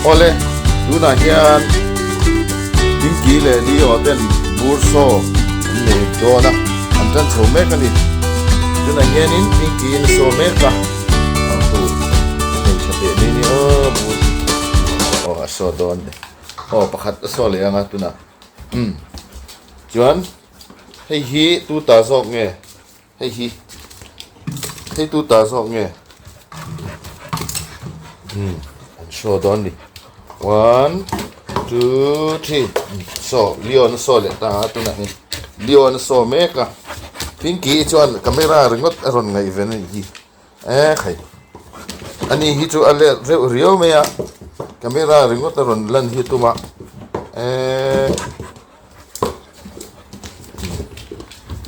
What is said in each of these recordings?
Awle, tunah hian Pinky leh Leo ten bur saw an nei dawn a, an tan chho mek a ni. Tunah hianin Pinky in a saw mek a, a hu a nei tha teh mai ni aw bur hi. Aw a saw dawn ni. Aw pakhat a saw leh ang a tunah. Umm chuan hei hi tu ta zawk nge? Hei hi hei tu ta zawk nge umm an show dawn ni one two three saw Leon a saw leh ta a tunah hian Leon a saw mek a Pinky chuan camera ringawt a rawn ngaihven a nih hi e khai ani hi chu a let reuh riau mai a camera ringawt a rawn lan hi a tum a eee.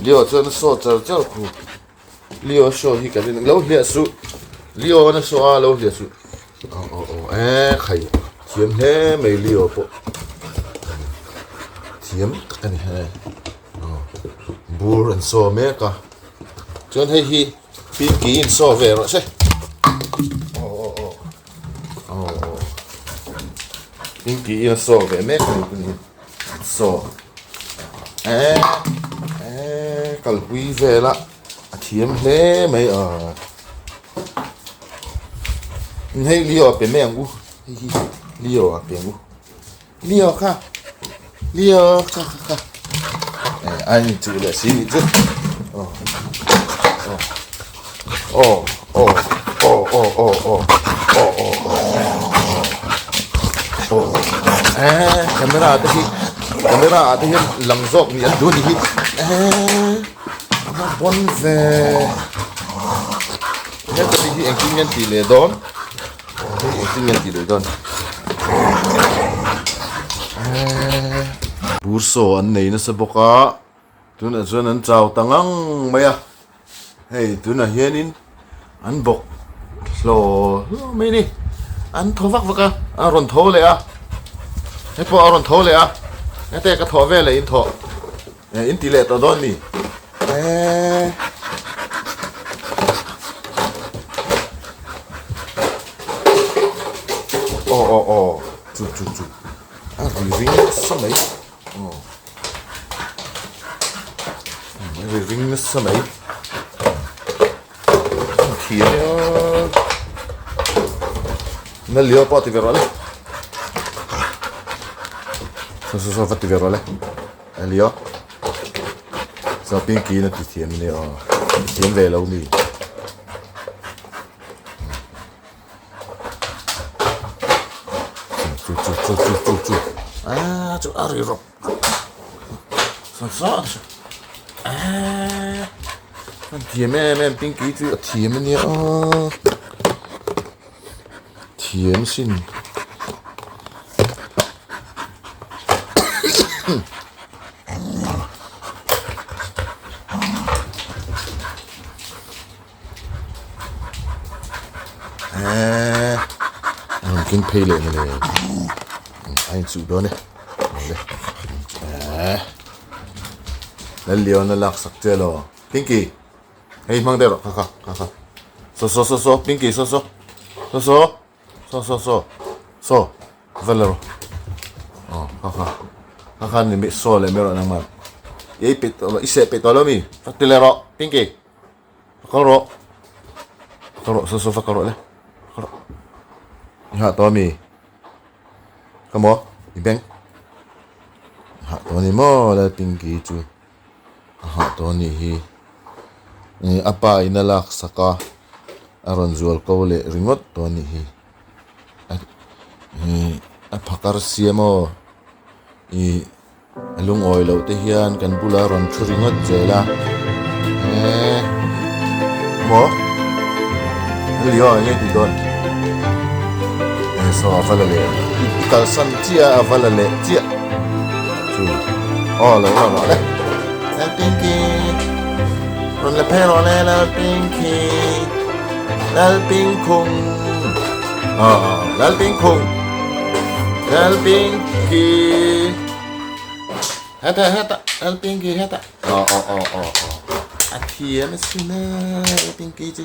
Leo chuan a saw char char khu Leo a saw hi ka rin lo hliah suh Leo an a saw a lo hliah suh aw aw aw e khai thiam hle mai Leo pawh thiam tak a ni he aw bur an saw mek a chuan hei hi Pinky in saw ve rawh se aw aw aw aw aw Pinky in a saw ve mek a ni. Saw eh eh kalpui vela a thiam hle mai a hei Leo a pe mai ang u hei hi Leo a pe ang u Leo kha Leo kha kha kha eh a in chuh leh si nih chu aw aw aw aw aw aw aw aw aw aw aw eh camera te hi camera ah te hian lang zawk ni an duh a ni hi eh a va bawn ve heta mi hi engtin nge an tih leh dawn hei engtin nge an tih leh dawn eh bur saw an nei nasa bawk a. Tunah chuan an chau ta ngang mai a, hei tunah hianin an bawk hlaw hlaw mai a ni, an thaw vak vak a, a rawn tho leh a, hei pawh a rawn tho leh a, hete ka thawh veleh in thawh eh in ti leh tawh dawn mi eee. Aw aw aw chu chu chu a ri ring nasa mai. Aw ri ring nasa mai thiam e aw na lio pawh ti ve rawh le saw saw saw va ti ve rawh le a lio saw pinky in a ti thiam ania aw thiam ve lo mi. Chu chu chu chu chu chu ah chu a ri rawk saw saw ah an thiam em em pinky chu a thiam ania aw thiam sin. Eee a rawn keng phei leh mawle a inchuh dawn e mawle eee Lalliana lak sak che elaw Pinky hei hmang deuh rawh kha kha kha kha saw saw saw saw Pinky saw saw saw saw saw saw saw saw va la rawh aw kha kha kha kha ni mai saw leh mai rawh nangmah i ei peih tawh lo i seh peih tawh lo mi va ti leh rawh Pinky. Va kal rawh va kal rawh saw saw va kal rawh le va kal rawh i hah tawh ami ka maw i beng i hah tawh ani maw Lalpinki chu a hah tawh anih hi ih a pa in a lak sak a a rawn zual ko leh ringawt tawh anih hi ih a phakar siam aw ih. A lungawi loh te hian kan bula rawn thu ringawt zel a eee maw Leo eng nge tih dawn eh saw a va la leh i kalsan chiah a va la leh chiah chu aw lo la rawh le Lalpinky rawn la phei rawh le Lalpinky Lalpinkhung aw Lalpinkhung Lalpinky heta heta Lalpinky heta aw aw aw aw aw a thiam asin a Lalpinky chu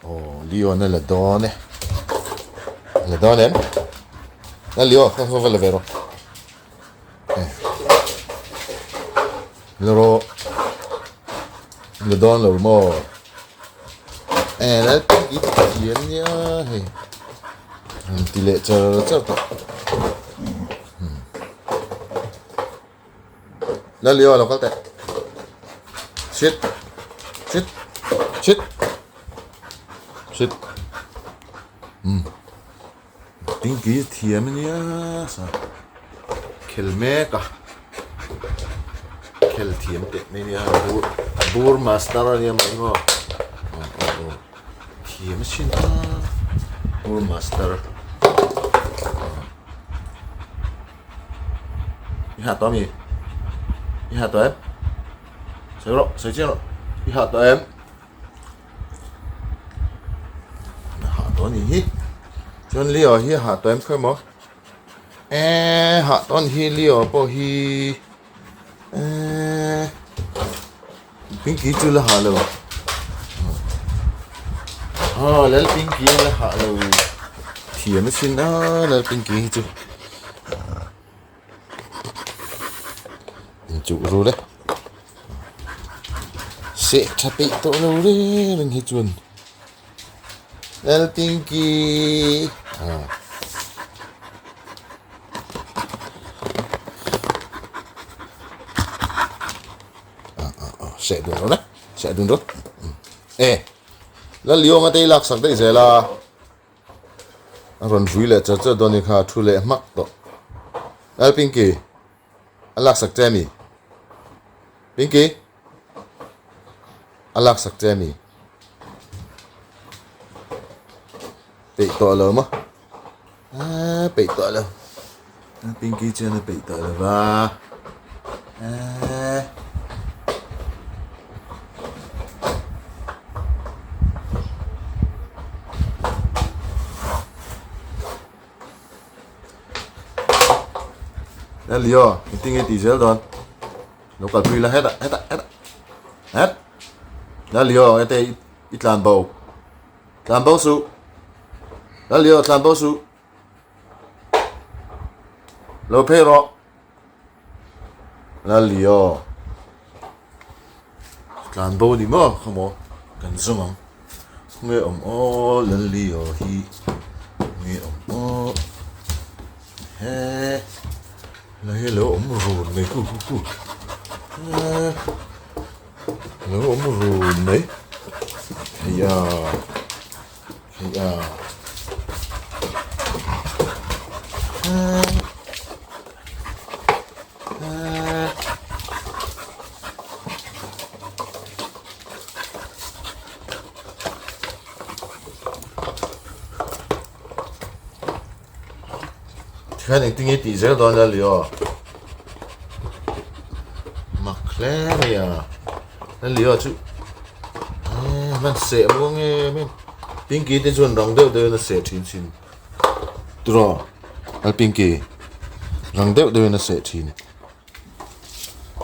aw Leon a la dawn e. La dawn em? La lio, kha kha va la ve rawh. La rawh. La dawn lo maw? E la i thiam nia hei. Han ti leh char char tawh. La lio lo kal teh. Sit. Sit. Sit. Sit. Um. Pinky thiam ania sa. Khel mek a. Khel thiam teh mai ania. Bur bur master ania mai maw. Oh oh oh. Thiam sin a. Bur master. I hah tawh ami? I hah tawh em? Sawi rawh, sawi chiang rawh. I hah tawh em? A hah tawh anih hi. Chuan Leo hi a hah tawh em khawi maw? Eee hah tawh anih hi Leo pawh hi eee Pinky chu la hah lo. Aw Lal Pinky la hah lo. Thiam asin a Lal Pinky hi chu. Inchuh ru le. Seh tha peih tawh lo reng reng hi chuan. Lal Pinky. Ah. Seh dun rawh le. Seh dun rawh. E. Lal Lionga te i lak sak daih zel a. A rawn vui leh char char dawn ni kha a thu leh hmak tawh. Lal Pinky, a lak sak che a mi? Pinky, a lak sak che a mi? Peih tawh lo maw? Aaa peih tawh lo. Pinky chuan a peih tawh lo va. Aaa. Leo, engtin nge tih zel dawn? Lo kalpui la hetah hetah hetah. Het. Leo, hete i tlan bo. Tlan bo suh. Lalio tlan bo suh. Lo phei rawh. Lalio. Tlan bo ni maw kha maw kan zawng ang. Nge awm aw Lalio hi. Nge awm aw. He. La hi lo awm run mai ku ku ku. He. Lo awm run mai. Hei a. Hei a. Tikhian engtin nge tih zel dawn ila lio mak hle mai a a lio chu eee hman seh muang em em pinky te chuan rang deuh deuhin a seh thin thin tiraw a pinky rang deuh deuhin a seh thin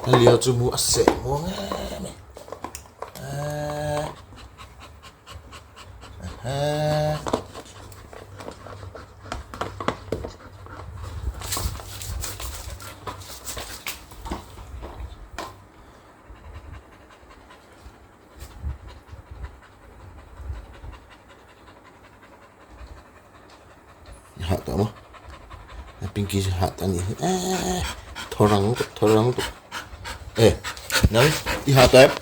a lio chu mu a seh muang em em eee. Hah tawh maw pinky chu hah tawh a nih hi eee thaw rang lutuk thaw rang lutuk e nang i hah tawh em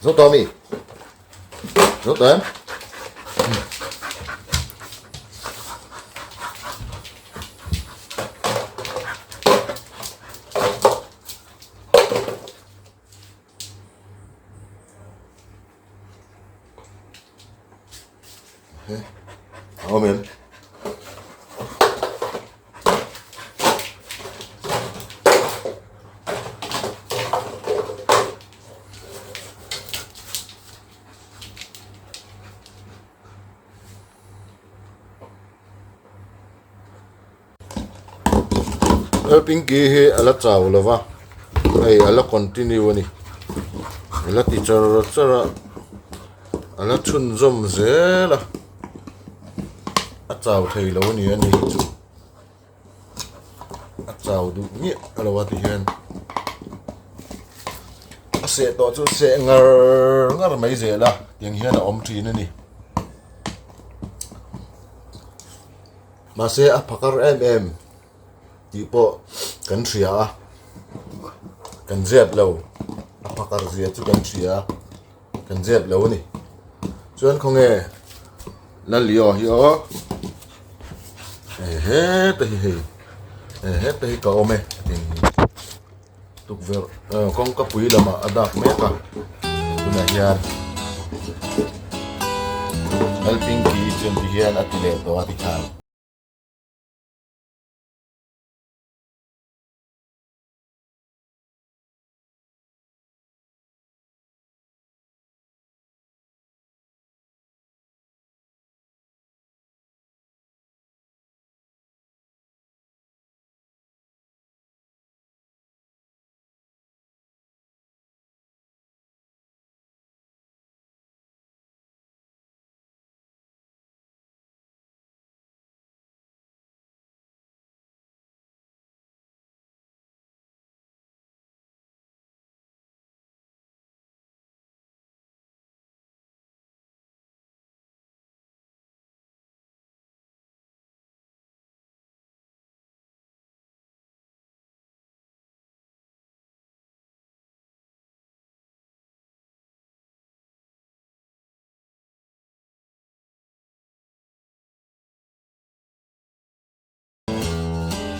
zo tawh ami zo tawh em. Awm em? Pinky hi a la chau lo va hei a la continue a ni a la ti char char a a la chhunzawm zel a. A chau thei lo a ni a ni hi chu a chau duh miah a lo a ti hian a seh tawh chu seh ngar ngar mai zel a tiang hian a awm thin a ni mahse a phakar em em tih pawh kan hria a kan zep lo a phakar zia chu kan hria a. Kan zep lo a ni. Chuan khawnge Lalio hi aw ehe te hi hei ehe te hi ka awm e a ti ang tukverh kawngka pui lamah a dak mek a tunah hian Lalpingki chuan ti hian a ti leh tawh a tikhan.